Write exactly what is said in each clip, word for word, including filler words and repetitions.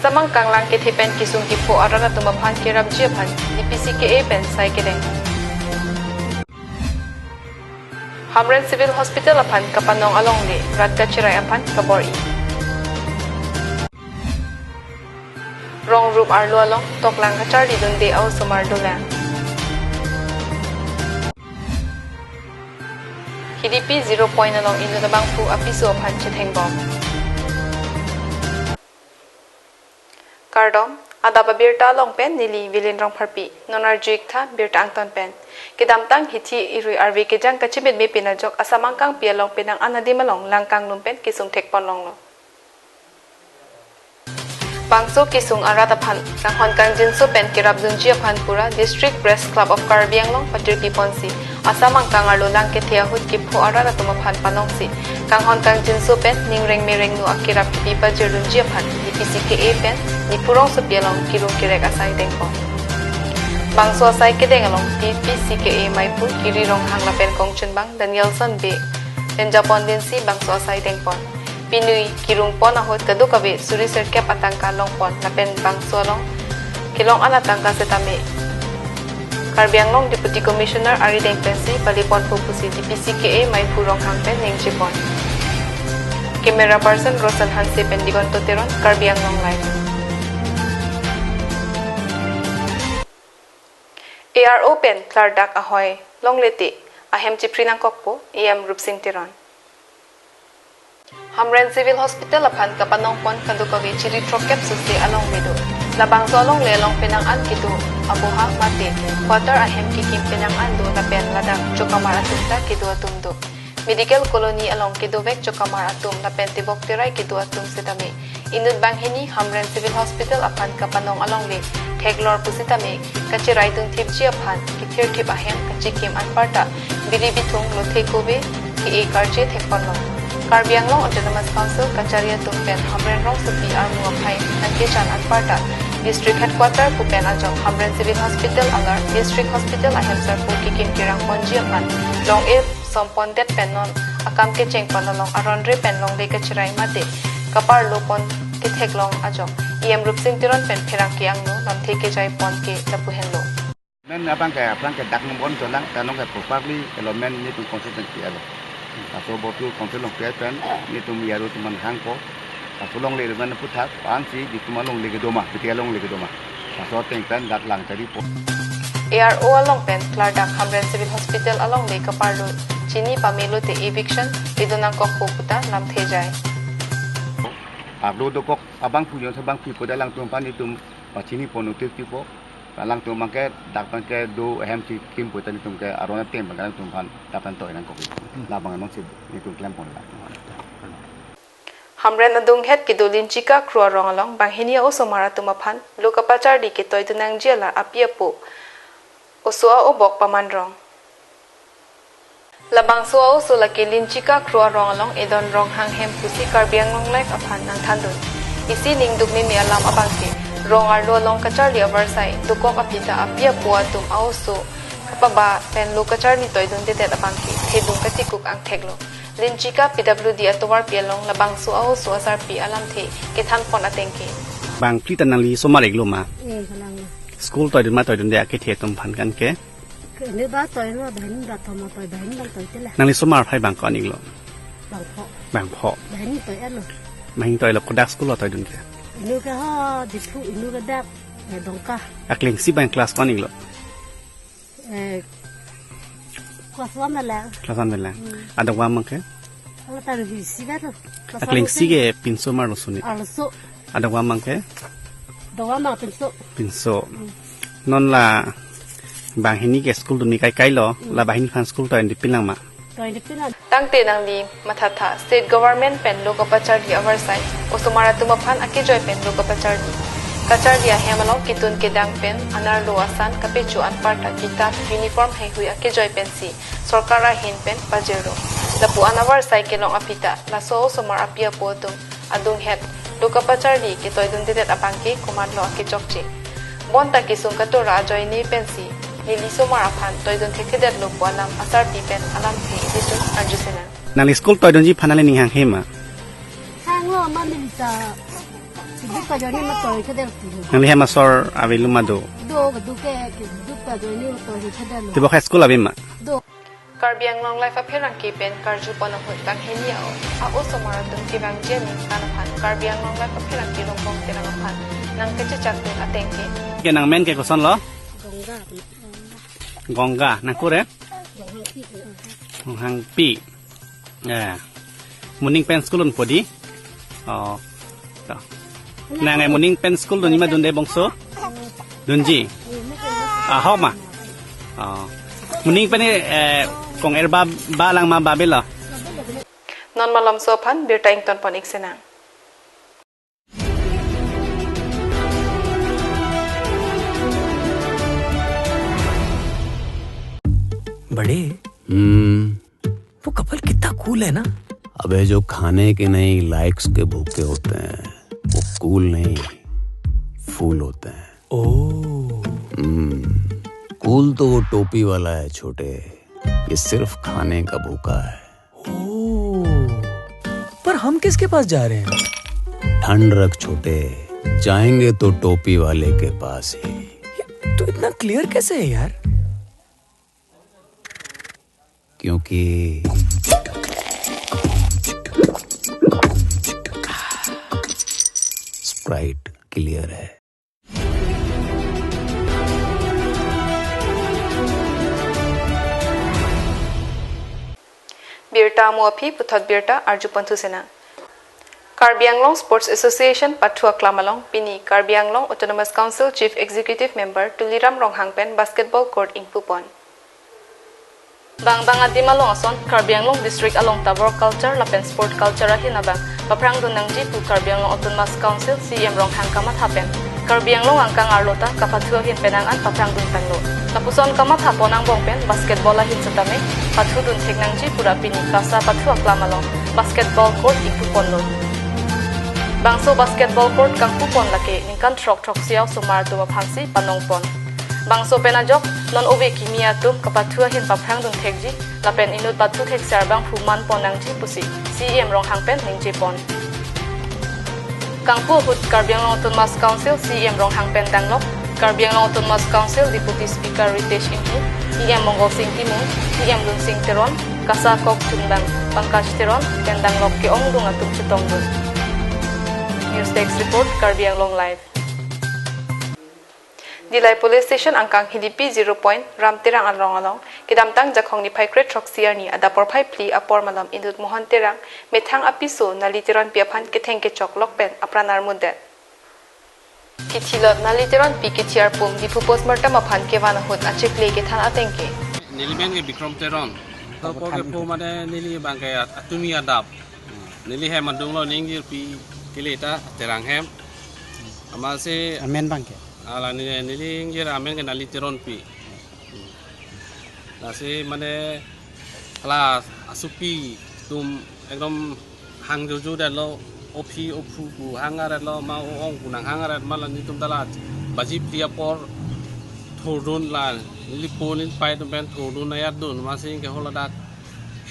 Samangkang lang kethe pen kesung kepho arat atum aphan kerapji aphan D P C K A pen sai kedeng. Hamren Civil Hospital aphan kapanong alongle rat kacherai aphan kabor-i. Rong rup arlo along toklang kacharli dunde a-osomar dolang. Hidipi zero point along inut abangphu apiso aphan chethengbom. Kardom, adap abirta along pen neli Vilin Rongpharpi, non arju-ik tha birta angton pen. Kedamtang hithi irui arve kejang kachimitme pin ajok asamangkangpi along penang an adim along lang kanglum pen kesung thekpon longlo. Bangso kesung arat aphan kanghon kangjinso pen kerapdunji aphan pura District Press Club of Karbi Anglong patirpi ponsi, asamangkang arlo lang kethe ahut kepho arat atum aphan panongsi, kanghon kangjinso pen ningreng merengno akerap kepi pajirdunji aphan D P C K A pen Diphu rongsopi along kirung kerek asai dengpon. Bangso asai kedeng along D P C K A maiphu Kiri Ronghang lapen kongchunbang Danielson Bey pen japon dinsi bangso asai dengpon. Pinui kirungpon ahut kadokave suri sirkep atangka longpon lapen bangso along kelong an atangka setame Karbi Anglong Deputy Commissioner arideng pensi paliponpo pusi D P C K A maiphu Ronghang pen ningchepon. Camera person Roshan Hanse pen Digonto Teron, Karbi Anglong Live. A R O pen klardak ahoi longle te ahem chipri nangkokpo A M Rupsing Teron. Hamren Civil Hospital aphan kapanongpon kadokave chiri throkkep sose alongle do. Labangso alongle along penang an kedo aboha mate quarter ahem kekim penang an do lapen ladak chokamar atum ta kedo atum do. Medical colony along kedovek chokamar atum lapen tebok terai kedo atum setame inut banghini Hamren Civil Hospital aphan kapanong alongle theklor pusitame kacherai dunthipji aphan kethirthip ahem kachikim anparta biri bithung lothe kove ke-e karje thekponlong. Karbi Anglong Autonomous Council kachari atum pen Hamren rongsopi armu aphai nangkechan anparta District Headquarter pu pen ajok Hamren Civil Hospital alar District Hospital ahem sarpo kekim kerangponji aphan long-e sompondet pen non akam kechengpon along aron re pen longle kacherai mate kaparlopon ketheklong ajok A M Rupsing Teron pen pherangke angno lamthe kejaipon ke lapu henlo. Men abang ke aphrang ke dak nang bon cholang, ta nong ke properly allotment netum council pen pi alo. Laso botu council along pi pen netum A R O atum aphan hangpo. Laso alongle men puthak, ansi netum alongle kedo ma, piti alongle kedo ma. Laso ateng pen dak lang charipo. A R O along pen klardak Hamren Civil Hospital alongle kaparlo chini pamelo te eviction kedo nangkokpo puta lamthe jai. Arlo dokok abangphu jongsi abangphu pu da alangtum aphan netum pachinipon notice pipo. Alangtum abang ke dak abang ke do ahem si kimpo ta netum ke aron ateng abang ke alangtum aphan dak pen toi nangkok. Labang anong si netum klempon la. Hamren adunghet kedo Linchika Kro arong along banghini a-osomar atum aphan lo kapacharli ketoidun nangji alar api apo oso a-obok paman rong. Labangso a-oso lake Linchika Kro arong along Edon Ronghang hem pusi Karbi Anglong Live aphan nangthandun. Isi ningduk meme alam abang ke rong arlo along kacharli avarsai dokok aphi ta api apo atum a-oso kapaba pen lo kacharli toidundedet abang ke thedung katikuk angtheklo. Linchika P W D atovarpi along labangso a-oso asarpi alamthe kethanpon ateng ke. Bang phli ta nangli somar-iklo ma? Eh, kalang. School toidun ma toidunde akethe atum aphan kan ke? Ke ne ba toilo, banghini ba thoma toi, banghini bang toite la. Nangli somar aphai bang ko-an-iklo? Bangpho. Bangpho. Banghini toi-etlo. Banghini toilo, kodak school lo toidun ke? Inut ke ha, Diphu, inut ke dak, eh, Dongka. Akleng si bang class ko-an-iklo? Eh, class one pen lang. Class one pen lang. Hmm. Adokvam abang ke? Hala ta ruhi si ba to. Class one akleng si pen ke pinso ma arloso ni? Arloso. Adokvam abang ke? Dokvam abang pinso. Pinso. Hmm. Non la banghini ke school dunji kaikailo, hmm, la banghini aphan school toidunde pinlang ma? Toidunde pinlang. Tangte nangli mathatha, state government pen lo kapacharli avarsai osomar atum aphan akejoi pen lo kapacharli. Kacharli ahem along ketun kedang pen anerlo asan kapecho anparta kitap uniform heihui akejoi pensi sorkar ahin pen pajirlo. Lapu-an avarsai kelong aphi ta laso osomar api apo atum adunghet lo kapacharli ketoidundedet abang ke komatlo akechokche. Bonta kesung katora ajoine pensi neli somar aphan toidun thekthedetlo pu alam asarpi pen alamthe ilitum arjusenang. Nangli school toidunji aphan nangli ning hanghe ma? Hanglo ma neli ta. Sigi Pajoni ma toy khadel ti. Nangli hem asor avelo ma do? Do, do ke, ke, do pajoni ma toy khadel. Tibok High School ave ma? Do. Karbi Anglong Live apherangke pen karju pon ahut kanghini a-osomar atum kevangji aning aphan Karbi Anglong Live apherangke Rongbong Terang aphan nangkachechak dun ateng ke. Ke nangmen ke kosonlo? Gongga. Gongga, nangkur e? Ronghangpi. Ronghangpi. Eh. Moning pen school dunpo di? Oh. To. Nang eh moning pen school dunji ma dunde bangso? Dunji. Ahok ma. Oh. Moning pen eh kong-er ba, ba lang ma ba belo. Non malomso aphan birta ington pon ik sinang. बड़े, हम्म। वो कपल कितना कूल है ना? अबे, जो खाने के नहीं, लाइक्स के भूखे होते हैं, वो कूल नहीं, फूल होते हैं। ओ। हम्म, कूल तो वो टोपी वाला है, छोटे। ये सिर्फ खाने का भूखा है। ओ, पर हम किसके पास जा रहे हैं? ठंड रख, छोटे, जाएंगे तो टोपी वाले के पास ही। ये तू इतना क्लियर कैसे है यार? क्योंकि स्प्राइट क्लियर है। Birta amo aphi puthot birta arju pon thu sinang. Karbi Anglong Sports Association pathu aklam along pini Karbi Anglong Autonomous Council Chief Executive Member Tuliram Ronghang pen basketball court ingpu pon. Bang bang adim along ason Karbi Anglong District along ta work culture lapen sport culture ahin abang paphrang dun nangji pu Karbi Anglong Autonomous Council C E M Ronghang kamatha pen Karbi Anglong angkang arlo ta kapathu ahin penang an paphrang dun tanglo. Lapuson kamatha pon angbong pen basketball ahin setame pathu dun thek nangji pura pini KASA pathu aklam along basketball court ingpu ponlo. Bangso basketball court kangpu pon lake ningkan throk throksi a-osomar atum aphansi panong pon. Bangso pen ajok non ove kimi atum kapathu ahin paphrang dun thekji lapen inut pathu thek sar bang phu man pon nangji pusi C E M Ronghang pen ningje pon. Kangpu ahut Karbi Anglong Autonomous Council C E M Ronghang pen danglok Karbi Anglong Autonomous Council Deputy Speaker Ritesh Enghi, E M Mongal Sing Timung, E M Lunsing Teron, KASA kok chunbang Pankaj Teron pen danglok ke-ongdung atum chetong dun. News Desk Report, Karbi Anglong Live. Dillai Police Station angkang Hidipi Zero Point Ram Terang along along kedamtang Jakhong niphai kre throksi arni adap porphai phli apor malom inut Mohon Terang methang apiso Nali Teronpi aphan ketheng kechok lok pen apran armudet. Kithilot Nali Teronpi kithi arpum Diphu postmortem aphan kevan ahut achikle kethan ateng ke. Neli men ke Bikram Teron. Apor ke po mane neli bang ke at-, atumi adap. Neli hem adung lo ning jirpi kele ta Terang hem. Amatsi amen bang ke. Ala neli, neli ingjir amen ke Nali Teronpi. Lasi mane hala asopi atum ekdom hang jojo detlo, ophi ophu pu hang aretlo, ma o-ong pu nang hang aret ma la netum ta la baji phli apor thurdun la neli po neli pai atum pen thurdun ayat dun amatsi ke holadak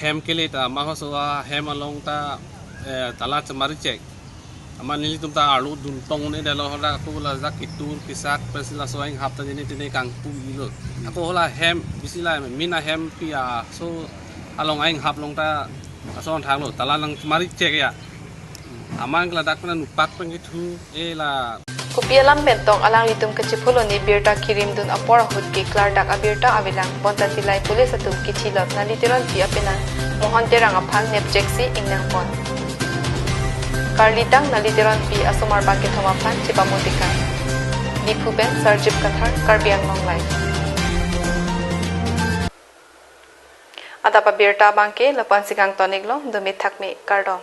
hem kele ta ma hoso ahem along ta, eh, tala chemari chek. Amat nelitum ta arlo dun tong ne detlo hodak ako la jak kitur kisak pensi laso aing hap ta jene tene kangpu ilo. Ako hola hem bisi la min ahem pi aso along aing hap along ta ason thanglo tala nang mari chek ya. Amat ke ladak pen nupak pen kethu e la. Kopi alam pen tong alanglitum kachepholoni birta kirim dun apor ahut ke klardak abirta avelang bonta Dillai Police atum kithilot Nali Teronpi apenang Mohon Terang aphan nepchek si ingnang pon. Karlitang Nali Teronpi asomar bangkethom aphan chepamutikang. Diphu pen Sarjip Kathar, Karbi Anglong Live. Adap abirta abangke lapu-an si kangton iklo, dome thakme, kardom.